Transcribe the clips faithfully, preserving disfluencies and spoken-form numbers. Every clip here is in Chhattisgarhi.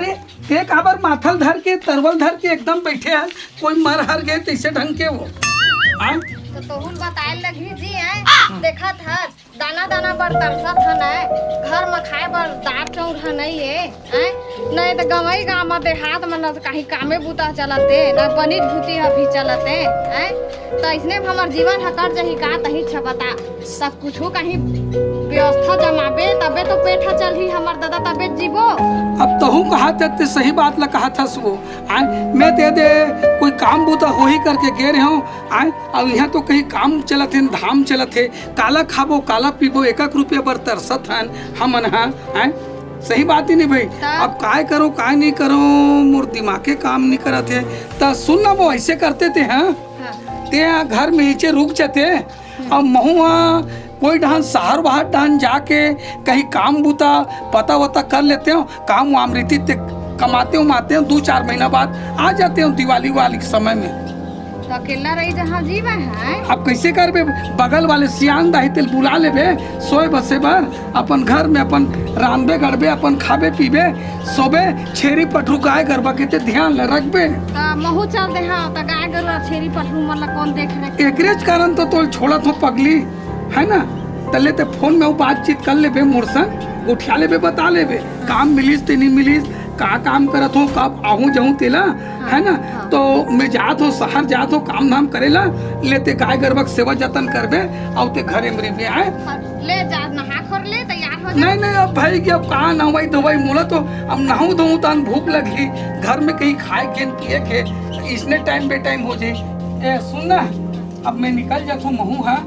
अरे, ते काबर माथल धर के, तरवल धर के एकदम बइठे हस, कोई मर हर गे तइसे ढंग के वो। हाँ? त तोहू ल बताए लगही जी, आय? देखत हस, दाना दाना बर तरसत हन, आय? घर म खाए बर दार चाउर ह नइ ए, आय? नइ त गंवई गांव म देहात म न त कहीं कामे बूता चलत ए, न बनित भूती ह भी चलत ए, आय? त अइसने म हमर जीवन ह कट जाही का, तही छ बता। सब कुछु कहीं व्यवस्था जमाबे, तबे तो पेट ह चलही हमर दादा, तबे जीबो। अब तहूँ कहत हस ते सही बात ल कहत हस वो। आय, मैं ते दे कोई काम बूता होही करके गे रहेंव। आय, अब इहाँ तो कहीं काम चलत हे, धाम चलत हे, काला खाबो, काला पीबो, एक एक रुपया बर तरसत हन हमन ह। आय, सही बात हे नहीं भई? त? अब काय करों, काय नहीं करों, मोर दिमागे काम नहीं करत हे। त सुन ना वो, अइसे करते ते, हाँ? हाँ। ते घर में नीचे रुक जाते। अब महूँ ह कोई डहन सहर वहर डहन जाके कहीं काम बूता पता वता कर लेतेंव, काम वाम रहिथे ते कमातेंव उमातेंव, दू चार महीना बाद आ जातेंव दिवाली वाली के समय में। त अकेल्ला रही जहाँ जीवे है। अब कइसे करबे, बगल वाले सियान दाई तेला बुला लेबे, सोए बसे बर, अपन घर में अपन रांधबे गढ़बे, अपन खाबे पीबे, सोबे, छेरी पठरू गाय गरबा के ते ध्यान ल रखबे। त महूँ चल देहँव, त गाय गरु छेरी पठरू मन ल कोन देख रेख? एकरेच कारण तो तोल छोड़त हों पगली, है ना? त ले ते फोन में वो बातचीत कर लेबे मोर संग, गोठिया लेबे, बता लेबे, काम मिलिस ते नहीं मिलिस, का काम करत हों, कब आहूँ जाहूँ तेला, है ना? हाँ। तो मैं जात हों, सहर जात हों काम धाम करे ला, ले ते गाय गरबा के सेवा जतन करबे, अउ ते घरे में रहिबे, आय? ले जा, नहा खोर ले, तैयार हो जा। नहीं, नहीं, अब भई के अब कहाँ नहवई धोवई, मोला तो अब नहाहूँ धोहूँ तहन भूख लगही, घर में कहीं खाए के न पिए के, इसने टाइम बे टाइम हो जाही। ए, सुन ना, अब मैं निकल जात हों महूँ, हाँ?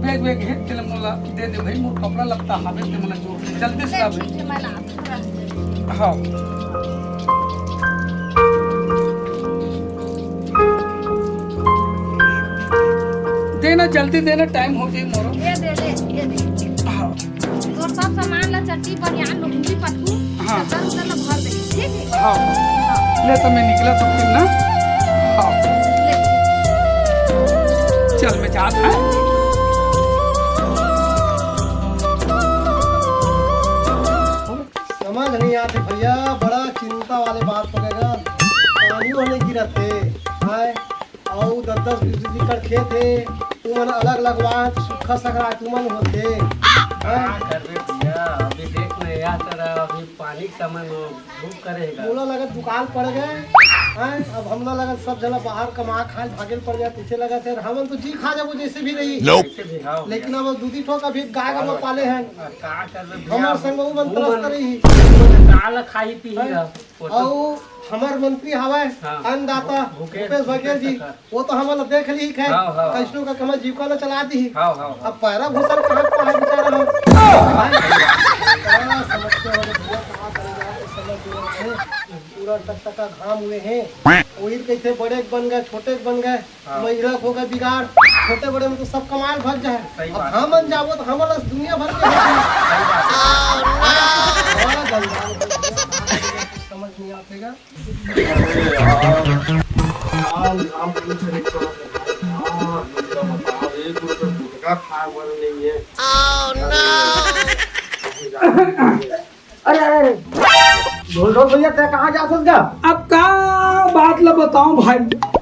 बैग वैग हे, तेला मोला दे दे भई, मोर कपड़ा लत्ता हवे, ते मोला जोर दे, जल्दी से ले, आ भई। ठीक है, मैं लात हूँ, रख दे। हाँ। देना, जल्दी देना, टाइम हो जाही मोरो। ये दे दे, ये दे। हाँ। तोर सब सामान ला, चड्डी, बनियान, लुंगी, पटकू, हाँ। चद्दर उद्दर ला भर दे, ठीक है? हाँ। हाँ। ले तो मैं निकलत हों फिर ना। हाँ। ले। चल, मैं जात हों। समझ नहीं आते भैया, बड़ा चिंता वाले बात हो गए गा। पानी वाले गिरत हे, हाय, अउ दस दस बीस बीस एकड़ खेत हे, तुमन अलग लगवाए, सुक्खा सकराय तुमन होथे, हाय। का करबे भैया, अभी देख ना यार, तेरा अभी पानी के समय में भूख करेगा। मोला लगत दुकाल पड़ गए, हाय, अब हमला लगत सब जना बाहर कमा खाए भागेल पड़ जाए, तइसे लगत हे, हमन तो जी खा जाबो जइसे भी रही। Nope। जइसे भी, हाँ, लेकिन भैया। अब दूधी ठोक अभी गाय गरु पाले हन। का करबे भैया? हमर संग वो मन वो तरस मन, करे ही। वो मन काला खाही पीही हाँ। रह, वो तो अउ हमर मंत्री हवय, हाँ। अन्नदाता भूपेश भूपेश बघेल जी, बघेल सरकार। वो तो हमन ला देख लिही, खैर, हाँ, हाँ। कइसनो का हमर जीविका ला चला दिही। हाँ, हाँ, हाँ। अब पैरा भूसर कहाँ पाए बेचारा हम? हाँ, समस्या वाले भैया, कहाँ करे जाए, समझ नहीं आते। पूरा टकटका घाम हुए हैं। वही कहिथे बड़े के बन गए, छोटे के बन गए। हाँ। महिला को का बिगाड़, छोटे बड़े में तो सब कमाल भाग जाए। सही अब बात। हम बन जाबो तो हमर लस दुनिया भर के सही बात। बड़ा गंदा हो गया। समझ नहीं आतेगा। अरे यार, काम धाम कुछ नहीं करत है भाई। यार, मुझे बताओ, एक रुपये गुटखा खाए वाला नहीं है। अरे यार, अरे, अरे, ढोल ढोल भैया, तैं कहाँ जात हस गा? अब का बात ला बताओं भाई,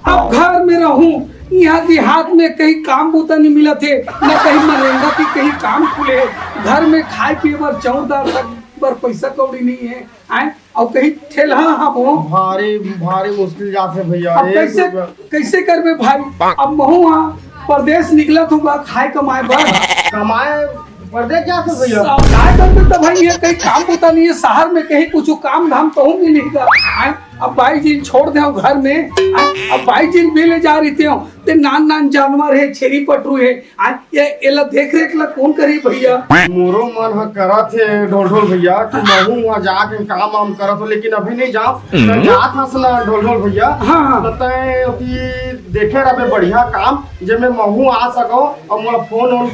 अब घर में रहूं, इहाँ देहात में कहीं काम बूता नहीं मिलत हे, न कहीं मरेंगा की कहीं काम खुले हे, घर में खाए पिए बर चाउर दाल तक बर पैसा कौड़ी नहीं हे, आय, अउ कहीं ठेलहा हबो। भारी, भारी मुश्किल जात हे भैया, अब एक कैसे, रुपया। कैसे करबे भाई? अब महूं हा परदेस निकलत हूं गा खाए कमाए बर। कमाए परदेस जात हस भैया? अब काय करबे त भाई, ये कहीं काम बूता नहीं हे, शहर में कहीं कुछ काम धाम तो नहीं मिलेगा। आय, अब बाई जी छोड़ दे घर में, आय, अब बाई जी भी ले जा रही थे, ते नान नान जानवर हे, छेरी पटरू हे, आय, ये एला देख रेख ला कौन करी भैया? मोरो मन ह करत हे ढोल ढोल भैया कि महूं वहां जाके काम वाम करत हो, लेकिन अभी नहीं जाओ। हम्म। त जात हस ना ढोल ढोल भैया, हाँ, हाँ। त तैं अभी देखे रहबे बढ़िया काम, जेमे महूं आ सको अउ मोला फोन वोन,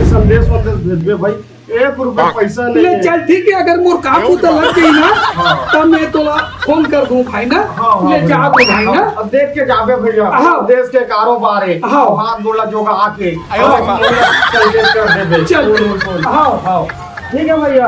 संदेश वंदेश भेजबे भाई। एक रुपया पैसा नहीं ले है। चल ठीक है, अगर मोर काम बूता लग गई ना, हाँ। तब मैं तोला फोन कर दूं भाई ना। हाँ, हाँ, ले भैया। जा दो भाई ना। अब देख के जाबे भैया। हाँ। देश के कारोबार है। हाँ। हाथ गोला जोगा आके। आयो रे माँ। चल, देख कर देबे। चल। बोल, बोल, बोल। हाँ। हाँ। ठीक है भैया।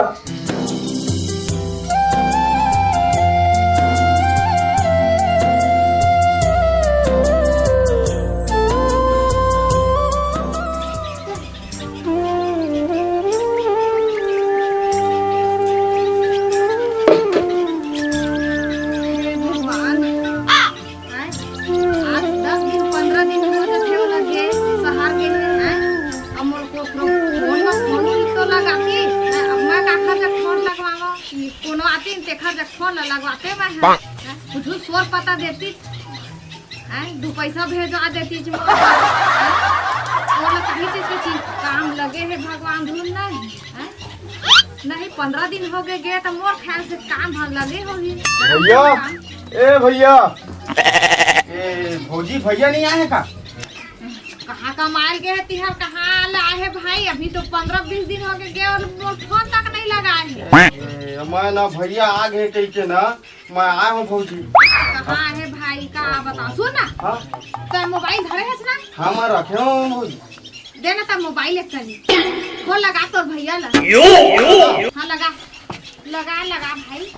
तीन तेखर जग फोन ला लगवाते मैं, हैं? कुछ सोर पता देती, हैं? दू पैसा भेजवा देती जी मोर बर, हैं? ओला कहीं चीज के चीज काम लगे हे भगवान धुन नहीं, हैं? नहीं, पंद्रह दिन हो गए, गए तो मोर ख्याल से काम भर लगे होही। भैया, ए भैया, ए भौजी, भैया नहीं आए का? कहाँ कमाए गे हे तिहार, कहाँ ले आए हे भाई? अभी तो पंद्रह बीस दिन हो गए, गए और मोर फोन तक नहीं लगा है। ए, मैं ना भैया आ गए कह के ना, मैं आए हूँ भौजी। कहाँ है भाई का बता, सुन ना। हाँ? तो मोबाइल धरे है ना? हाँ, मैं रखे हूँ भौजी। दे ना तब मोबाइल एक तनी। फोन लगा तोर भैया ला। हाँ, लगा, लगा, लगा भाई।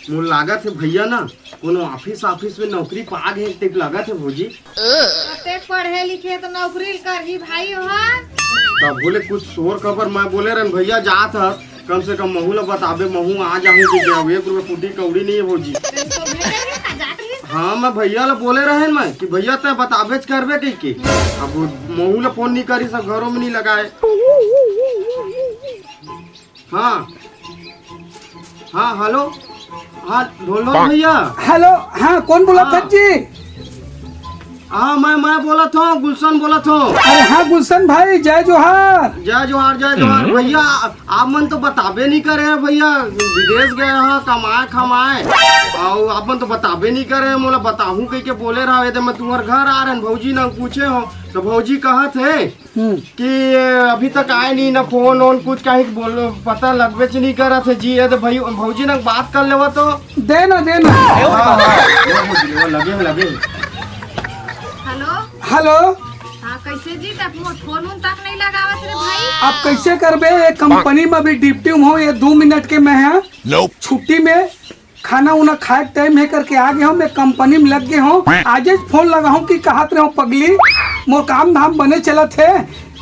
मोर लागत हे भैया ना, कोनो ऑफिस ऑफिस में नौकरी पा गए तेक लागत हे भौजी। अते पढ़े लिखे तो नौकरी करही भाई हो। तब बोले कुछ शोर खबर मैं बोले रहन भैया जात हस, कम से कम महू ला बताबे, महू आ जाहूं कि क्या एक रुपये फुटी कौड़ी नहीं है भौजी। तो भेजे रहे ना, जात रहे। हाँ, मैं भैया ला बोले रहन मैं कि भैया तय बताबेच करबे कह के। अब महू ला फोन नहीं करी, सब घरों में नहीं लगाए। हाँ। हाँ, हेलो। हाँ, ढोलढोल भैया। हेलो, हाँ, कौन बोलत हाँ। हस जी? हाँ, मैं, मैं बोलत हूँ, गुलशन बोलत हूँ। अरे हाँ, गुलशन भाई, जय जोहार। जय जोहार, जय जोहार। हम्म। भैया, आप मन तो बताबे नहीं करे हैं भैया, विदेश गए हो कमाए खमाए, और आप मन तो बताबे नहीं करे हैं। मोला बताहूँ कह के बोले रहा, ये तो मैं तुम्हारे घर आ रहे हैं, भौजी ना पूछे हो, तो भौजी कहत हे हम्म। कि अभी तक आए नहीं, ना फोन वोन कुछ, कहीं बोल, पता लगबेच नहीं करत हे जी। ये तो भाई, भौजी ना बात कर लेवा तो। दे ना, दे ना। हाँ, हाँ, वो भौजी, वो लगे, लगे। हेलो। हेलो। हाँ, कैसे जी? तब मोर फोन उन तक नहीं लगावत रे भाई। आप कैसे करबे? ये कंपनी में अभी ड्यूटी में हो, ये दो मिनट के मैं है छुट्टी में। खाना उना खाए के टाइम हे करके आ गे हों, मैं कंपनी में लग गे हों। आजेच फोन लगाहूं कि कहत रहे हों, पगली, मोर काम धाम बने चलत हे,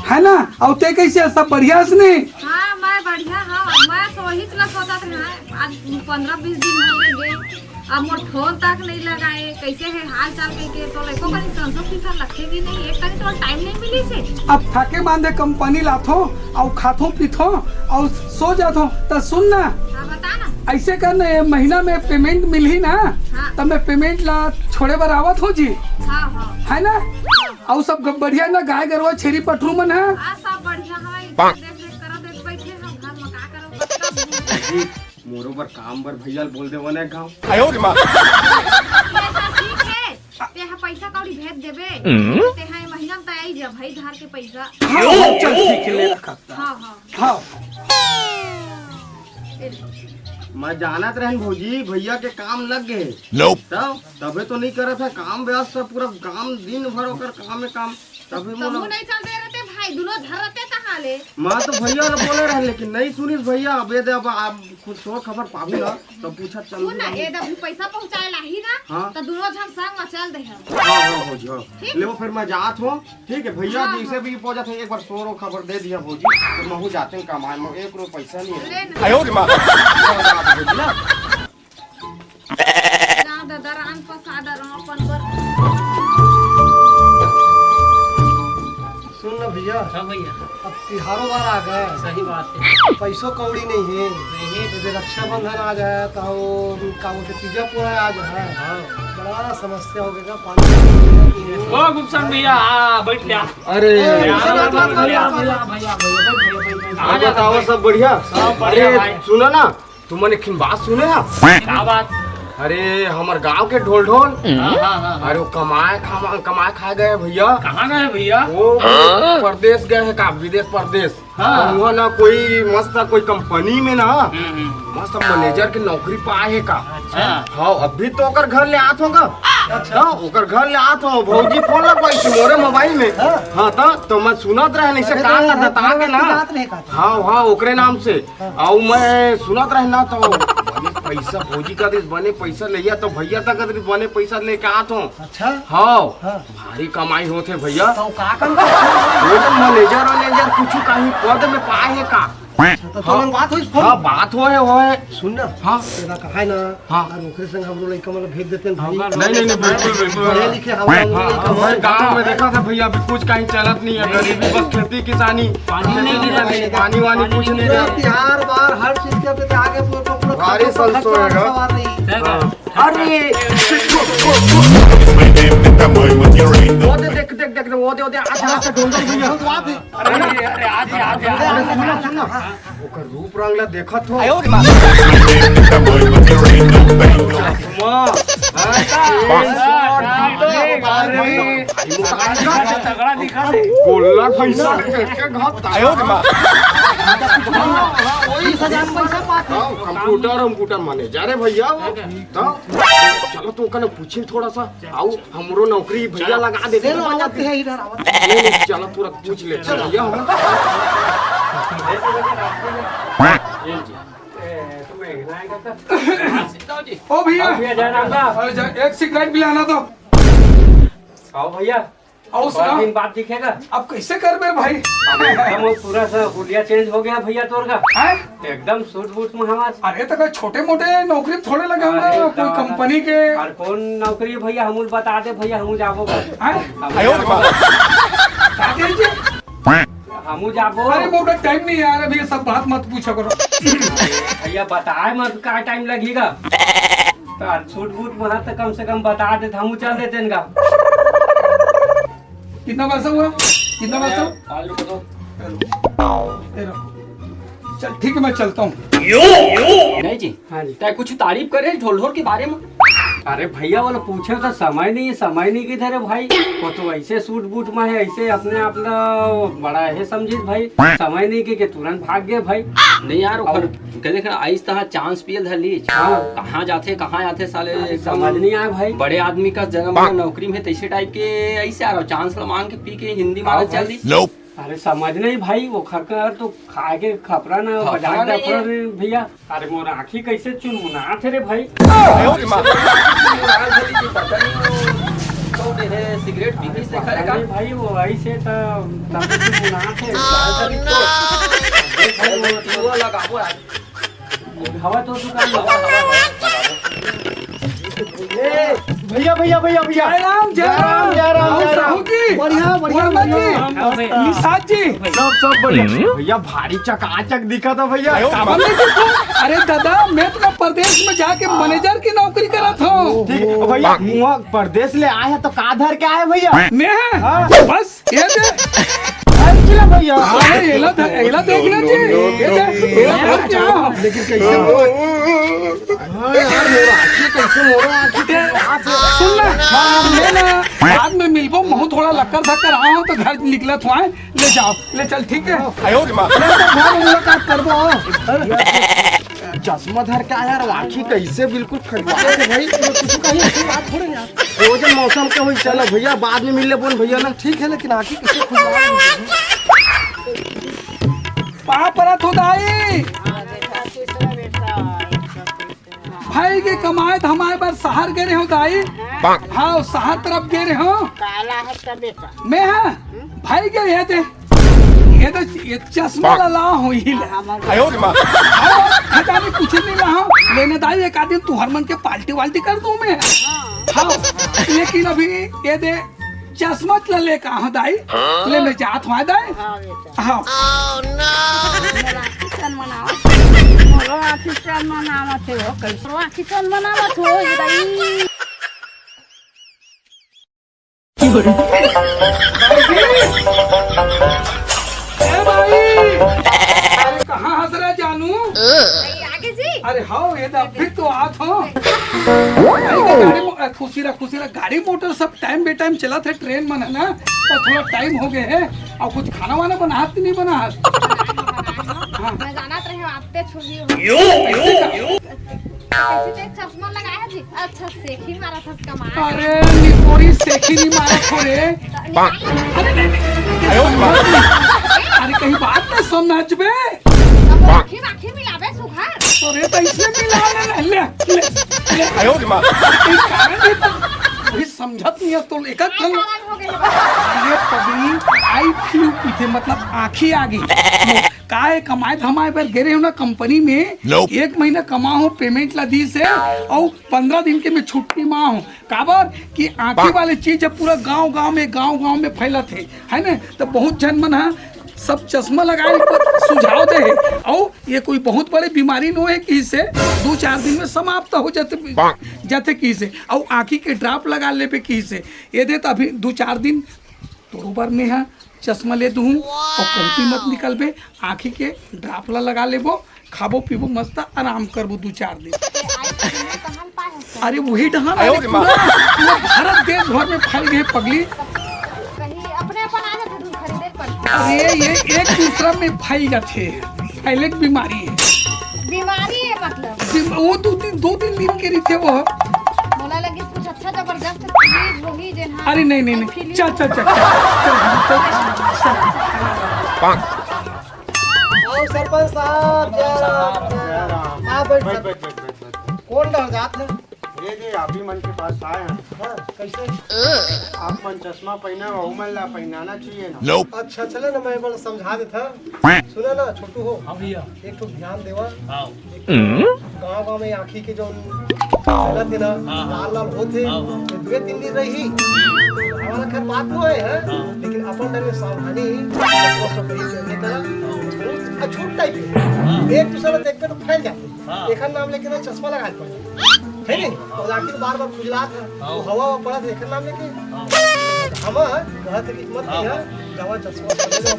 है ना? अउ ते कैसे, सब बढ़िया से नहीं? हाँ, मैं बढ़िया हूँ। मैं सोहित ला सोचत रहे, आज पंद्रह बीस दिन हो गए, अब मोर फोन तक नहीं लगाए, कैसे है हाल चाल कह के, तो लइको कनी संसो फिसर लगते भी नहीं, एक कनी तो टाइम नहीं मिली से। अब थाके बांधे कंपनी लाथो, अउ खाथो पीथो, अउ सो जाथो, त सुन ना। हाँ, बता ना। ऐसे कर ना, ये महीना में पेमेंट मिलही ना, हाँ। तब मैं पेमेंट ला छोड़े बर आवत हो जी। हाँ, हाँ। है ना? हाँ, हाँ। अउ सब ग-, बढ़िया ना, गाय गरवा छेरी पठरू मन है? हाँ, सब बढ़िया है। देख रेख करत, देख बैठे हम घर में, का करब? जी, मोरो बर काम बर भैया ल बोल देवा ना गाँव। आयो रे माँ। पैसा ठीक है, ते हा पैसा कौड़ी भेज देबे। हम्म। ते हा ये महीना में त आई जा भाई, धार के पैसा। हाँ, हाँ, चल ठीक है, ले रखा। हाँ, हाँ। हाँ। मैं जानत रहन भौजी, भैया के काम लग गए। Nope। तब तबे तो नहीं करत है काम व्यस्त, पूरा काम दिन भर ओकर काम में काम। तबे तबो मोला नहीं चल दे रहते भाई, दोनों झर रहते कहाँ ले? मैं तो भैया ला बोले रहे, लेकिन नहीं सुनिस भैया। अब ये दे, अब आप कुछ शोर खबर पाहू ना, तो पूछत चल सुन ना, दूँ। ये दे अभी पैसा पहुँचाए लाही ना, हाँ। तो दोनों झन संग में चल दे हम। हाँ, हाँ, भौजी, हाँ। ठीक? ले वो फिर मैं जात हूँ, ठीक है भैया, हाँ, जैसे हाँ। भी पहुँचत है, एक बार शोर खबर दे दिया भौजी, तो महू जाते हैं कमाए में, एक रुपया पैसा नहीं है। ले ना। आयो रे माँ। भौजी ना। जा ददा, रान पसा ददा, अपन बर। सुन ना भैया, हाँ भैया। अब तिहारो बार आ गए। सही बात है। पैसो कौड़ी नहीं है। नहीं है। यदि रक्षाबंधन आ जाए तो वो का बोलते, तीजा पुआ आ जाए। हाँ। बड़ा समस्या हो गया, पानी। ओ गुलशन भैया, हाँ, बैठ जा। अरे। भैया, भैया, भैया, भैया, भैया, बैठ, भैया, बैठ, बैठ। आ जा, बताओ, सब बढ़िया? सब बढ़िया अरे, भाई। सुनो ना, तुमन एक ठिन बात सुने हा? का बात? अरे, हमर गांव के ढोल ढोल। हाँ, हाँ, हाँ, हाँ। अरे, वो कमाए खामा-, कमाए खाए गए भैया। कहाँ गए भैया? वो परदेस गए हे का, विदेस परदेस। हाँ। और वहाँ ना कोई मस्त कोई कंपनी में ना, हम्म, हम्म। मस्त मैनेजर की नौकरी पाए हे का। अच्छा। हाँ, अभी तो ओकर घर ले आत हों का। अच्छा। हाँ, ओकर घर ले आत हों, भौजी फोन लगवाई थी मोरे मोबाइल में। हाँ। हाँ, तो, तो मैं सुनत रहे, नहीं से अरे, कान तो ना वो दता के ना। बात नहीं कहता। हाँ, हाँ, ओकरे नाम से। हाँ। अउ मैं सुनत रहे ना, तो बने पैसा, भौजी कहत रहिस बने पैसा लेइया, तो भैया तक कहत रहिस बने पैसा लेके आत हों। अच्छा। हाँ। हाँ। भारी कमाई होथे भैया। तो का करबे? वो तो मैनेजर वैनेजर कुछ कहीं पद में पाए हे का? तो तुमन बात होइस फोन? हाँ, बात होए, होए। सुन ना। हाँ। तेरा कहा है ना, हाँ। अउ ओकरे संग हमरो लइका मन ल भेज देते हैं भाई। हाँ, नहीं, नहीं, नहीं, बिल्कुल, बिल्कुल। पढ़े लिखे हम लोग हाँ, लइका हाँ, मन। गाँव में देखा था भैया, अभी कुछ कहीं चलत नहीं है, गरीबी, बस खेती किसानी। पानी नहीं मिल रहा है। पानी वानी कुछ नहीं रहा। तिहार बार हर चीज के अभी आगे पूरा, पूरा बारिश खर्चा, also खर्चा होएगा। सवार नहीं। सही बात। हाँ। अरे! वो दे, देख, देख, देख, वो दे, वो दे, आज रात का ढूंढ रही है। अरे, अरे, आज, आज, आज। अरे, सुनो, सुनो। ओकर रूप रंग ला देखत हो। आयो रे माँ। वाह। अरे, तगड़ा दिखा दे। गोल्ला पैसा के घात। आयो रे माँ। हाँ, वही सजा पैसा पाते। हाँ, कंप्यूटर, कंप्यूटर मैनेजर है भैया वो। तो चलो, तुमका ना पूछी थोड़ा सा। आओ, हमरो नौकरी भैया लगा दे। चलो, आवत है इधर, आवत है। नहीं, नहीं, चलो, पूरा पूछ ले, चलो, भैया, हम। ओ भैया, भैया, जय राम का। अरे, जा, एक सिगरेट भी लाना तो। आओ भैया, आओ बहुत सुना। दिन बाद दिखेगा। अब कैसे करबे भाई? अब एकदम वो पूरा सा हुलिया चेंज हो गया भैया तोर का। हैं? एकदम सूट बूट में हमार। अरे, तो कोई छोटे मोटे नौकरी में थोड़े लगे होंगे, अरे, कोई तो कंपनी के। और कौन नौकरी है भैया, हमू बता दे भैया, हमू जाबो। हैं? हमू आयो रे जाबो। बाप। का कहे जी? हमू जाबो। अरे, मोर का टाइम नहीं है यार, अभी ये सब बात मत पूछा करो। भैया, बताए मत, का टाइम लगेगा? तार सूट बूट में हाथ तो कम से कम बता दे, हमू चल देते इनका। कितना पैसा हुआ? कितना पैसा? पाँच रुपए दो। तेरह। चल, ठीक है, मैं चलता हूँ। नहीं जी। हाँ जी। तय कुछ तारीफ करे ढोलढोल के बारे में। अरे भैया, वाला पूछे तो समय नहीं है, समय नहीं किधर है भाई? वो तो ऐसे सूट बूट में है, ऐसे अपने आप ला बड़ा है समझिस भाई, समय नहीं के, के तुरंत भाग गए भाई। नहीं यार, और ओकर कहे देख, आइस तहाँ चांस पिए धर लीस। हाँ। कहाँ जाथे, कहाँ जाथे साले, अरे एकदम समझ नहीं आए भाई। बड़े आदमी का जन्म नौकरी में तैसे टाइप के ऐसे आ रहा, चांस ला मांग के पी के हिंदी मारत चल दिस। अरे समझ नहीं भाई, वो खकर तो खा के खपरा ना, खपरा बजाज नहीं है। डफरा रे भैया। अरे मोर आँखी कैसे चुनमुनात हे रे भाई। अरे माँ। पता नहीं, कौन है, सिगरेट पी के देखा रे का? अरे भाई, वो ऐसे तो तब चुनमुनात हे। भाई, वो टीवा लगाबो आज। हवा तो दुकान में। हवा, हवा, हवा, लगा दो। ए, भैया, भैया, भैया, भैया। जय राम, जय राम। जय राम, जय राम। साहू जी। बढ़िया, बढ़िया, वर्मा जी। बढ़िया। निषाद जी। सब, सब बढ़िया। भैया, भारी चकाचक दिखा था भैया। काबर नहीं दिखो? अरे दादा, मैं तो परदेश में जाके मैनेजर की नौकरी करा था। ठीक है, भैया, मुआ परदेश ले आए हैं तो का धर के आए भैया? मैं? हाँ। बस ये दे। अरे भैया। अरे, एला ध-, एला देख ले जी। ये दे, एला धर के आओ। लेकिन कैसे हो? हाँ यार, मोर आँखी कैसे, मोर आँखी के हाथ है। सुन ना, हाँ, ले ना। बाद में मिलबो, महू थोड़ा लक्कर धक्कर आया हूँ तो घर निकलत हुआ है। ले जाओ, ले चल, ठीक है? आयो रे माँ। ले तो घर मुलाकात करबो। चश्मा धर के आया यार, आँखी कैसे बिल्कुल खटवा के भाई। कुछ कहीं ऐसी बात थोड़े यार। वो जो मौसम के होई, चलो भैया, बाद में मिल ले बोल भैया ना। ठीक है, लेकिन आँखी कैसे खुलवा? पाँव परत हो दाई। भाई के कमाए धमाए बर शहर गे रहे हो दाई। हाँ, शहर तरफ गे रहे हो। काला है का बेटा? मैं हाँ, भाई के ये दे। ये तो, ये चश्मा ला ला हो ही ले। आयो रे माँ। हाँ, खजानी कुछ नहीं ला हो। लेने दाई एक आदमी तुहर मन के पार्टी वाल्टी कर दूं मैं। हाँ, लेकिन अभी ये दे चश्मा ला ले कहाँ दाई? ले मैं जात हुआ दाई। हाँ, बेटा। हाँ। मोरो आँखी चन मनावत। मोरो आँखी चन मनावत हे हो, कैसे? मोरो आँखी चन मनावत हो, ये दाई। ए भाई! अरे, कहाँ हंस रहा जानू? आगे जी। अरे, हाओ, ये तो अभी तो आत हो। गाड़ी मो-, अ, खुशी रहा, खुशी रहा। गाड़ी मोटर सब टाइम बे टाइम चलत हे, ट्रेन मन हे ना, तो थोड़ा टाइम हो गए हे। अउ कुछ खाना वाना बनात कि नहीं बनात? हाँ। मैं जानत रहे हूँ, आप ते छुई हो। यो, यो, यो। कैसे ते चश्मा लगाया जी? अच्छा, सेखी मारा था कमाल। अरे, निपोरी सेखी नहीं मारा थो रे। अरे, नहीं, नहीं, नहीं, नहीं, अरे, कहीं बात ना समझ बे। अब आँखी, आँखी मिलावे सुघर। अरे, तो इसमें मिला ले, ले, ले, ले। आयो रे माँ। कहीं कारण नहीं तो, इस समझत नहीं है तो एक एक ठन। ये पगली, आई फ्लू की थे, मतलब आँखी आ गई। का है, कमाए धमाए बर गे रहे हो ना कंपनी में, एक महीना कमा हो, पेमेंट ला दी से, और पंद्रह दिन के मैं छुट्टी मा हूँ। काबर कि आँखी वाले चीज अब पूरा गांव गांव में, गांव गांव में फैलत है, है ना? तो बहुत झन मन हा सब चश्मा लगाए के सुझाव दे है। और ये कोई बहुत बड़े बीमारी नो है कि इसे दो चार दिन में समाप्त हो जाते, जाते कि इसे, और आँखी के ड्रॉप लगा लेबे कि इसे। ये दे तो अभी दो चार दिन तोरो बर में हा चश्मा ले दूँ, और कहूँ मत निकलबे, आँखी के ड्रॉप ला लगा लेबो, खाबो पीबो मस्त आराम करबो दू चार दिन। अरे वही डहान, अरे पूरा, पूरा भारत देश भर में फैल गए पगली। कहीं अपने अपन आ जाते तुम खरीदे पर। अरे ये एक दूसरा में फैल जाते हैं, फैले के बीमारी है। बीमारी है मतलब। बिम-, वो दो दिन, दो दिन दिन के रही थे वो। बोला लगी कुछ अच्छा जबरदस्त चीज होगी जे हाँ। अरे नहीं, नहीं, नहीं। चल, चल, चल, चल, चल, चल, चल। आओ सरपंच साहब, जय राम, जय राम। हाँ, बैठ, बैठ, बैठ। कौन डर जात है? ये जे आप ही मन के पास आए हैं। हाँ, कैसे? आप मन चश्मा पहने हो, वहू मन ला पहनाना चाहिए ना। अच्छा, चले ना, मैं बड़ा समझा देता। सुना ना छोटू हो, हाँ भैया। एक ठो ध्यान देवा। हाँ। गाँव गाँव में आँखी के जो गलत है ना, हाँ, हाँ। लाल लाल होते, हाँ, हाँ। तो दुए तीन दिन रही। हमारा खैर बात नो है, हाँ? हाँ। लेकिन अपन डर में सावधानी, चश्मा सब कहीं पहने करा। आ, छूट टाइप है। हाँ। एक दूसरे में देख के तो फैल जाते। हाँ। एकर नाम लेके ना चश्मा लगा के पड़ जाते। है नहीं? और आँखी बार बार खुजलात है, हाँ। तो हवा हवा पड़ा तो एकर नाम लेके। हाँ। हम कहत है कि मत हाँ, किया, हाँ। दवा चश्मा पहन लो।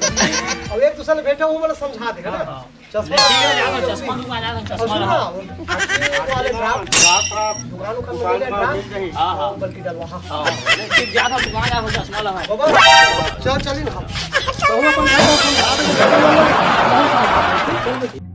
अब एक दूसरे में बैठा हूँ, मतलब समझा देगा ना। हाँ, हाँ। चश्मा ठीक है, जाओ, चश्मा दूंगा, जाओ, और चश्मा सुन ना, लगाओ। वो आँखी वाले ड्राफ्ट, ड्राफ्ट, ड्राफ्ट, दुकान उकान में दुकान मिले पर ड्राफ्ट, मिल रही। हाँ, हाँ। बल्कि डलवा। हाँ, ठीक, जा, दुकान जा, चश्मा लगा। बाबा, चल, चल ही ना। तो वो अपन घर पर समझा देंगे।